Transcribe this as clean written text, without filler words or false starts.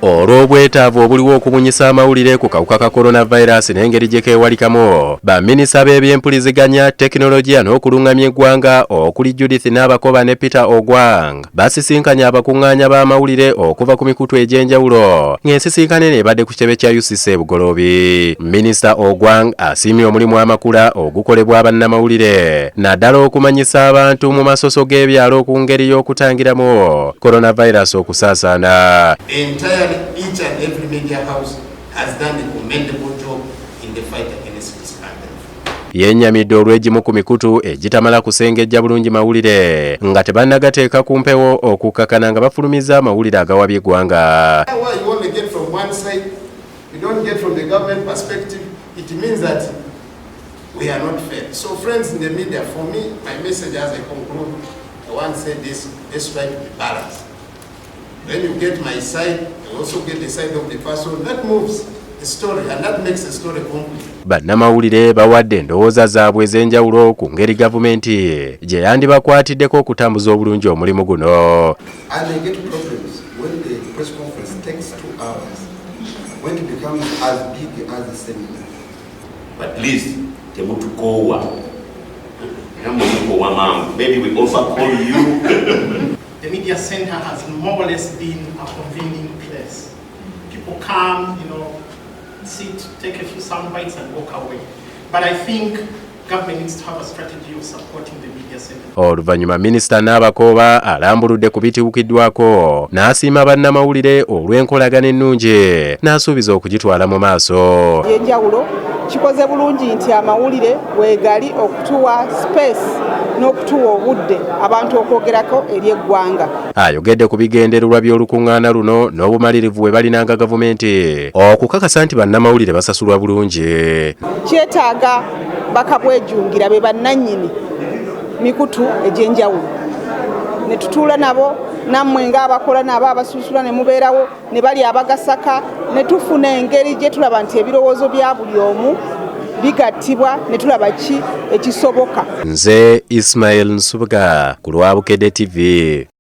Olw'obwetaavu obuliwo okubunyisa amawulire ku kawuka ka coronavirus n'engeri gye keewalikamu, baminisita b'ebyempuliziganya, tekinologiya n'okulungamya eggwanga okuli Judith Nabakooba ne Peter Ogwang basisinkanye abakuŋŋaanya b'amawulire okuva ku mikutu egy'enjawulo ng'ensisinkano eno ebadde ku kitebe kya UCC e Bugoloobi. Minisita Ogwang asiimye omulimu amakula ogukolebwa bannamawulire naddala okumanyisa abantu mu masoso g'ebyalo ku ngeri y'okutangiramu coronavirus okusaasaana. Entirely, each and every media house has done a commendable job in the fight against this pandemic. Yennyamidde olw'egimu ku mikutu egitamala kusengejja bulungi mawulire nga tebannagateeka ku mpewo, okukkakana nga bafulumizza amawulire agawabya eggwanga. Why you only get from one side, you don't get from the government perspective, it means that we are not fair. So friends in the media, for me, my message as I conclude, I want to say this: let's try to be balanced. When you get my side, you also get the side of the person that moves the story and that makes the story complete. Bannamawulire bawadde endowooza zaabwe ez'enjawulo ku ngeri gavumenti gye yandibakwatiddeko okutambuza obulungi omulimu guno. And they get problems when the press conference takes 2 hours, when it becomes as big as the seminar. But please, temutukoowa, era mukoowa mangu. Maybe we overcall you. The media center has more or less been a convening place. People come, sit, take a few sound bites and walk away. But I think government needs to have a strategy of supporting the media center. Oluvannyuma Minisita Nabakooba alambuludde ku bituukiddwako n'asiima bannamawulire olw'enkolagana ennungi n'asuubiza okugitwala mu maaso. Ebyenjawulo kikoze bulungi nti amawulire weegali okutuwa space n'okutuwa obudde abantu okwogerako eri eggwanga. Ayogedde ku bigendererwa by'olukuŋŋaana luno n'obumalirivu bwe balinanga gavumenti okukakasa nti bannamawulire basasulwa bulungi. Kyetaaga bakabwejungira be bannannyini mikutu egy'enjawulo ne tutuula nabo, nammwe ng'abakola nabo abasunsula ne mubeerawo ne bali abagasaka ne tufuna engeri gye tulaba nti ebirowoozo bya buli omu bigattibwa ne tulaba ki ekisoboka. Nze Ismail Nsubuga ku lwa Bukedde TV.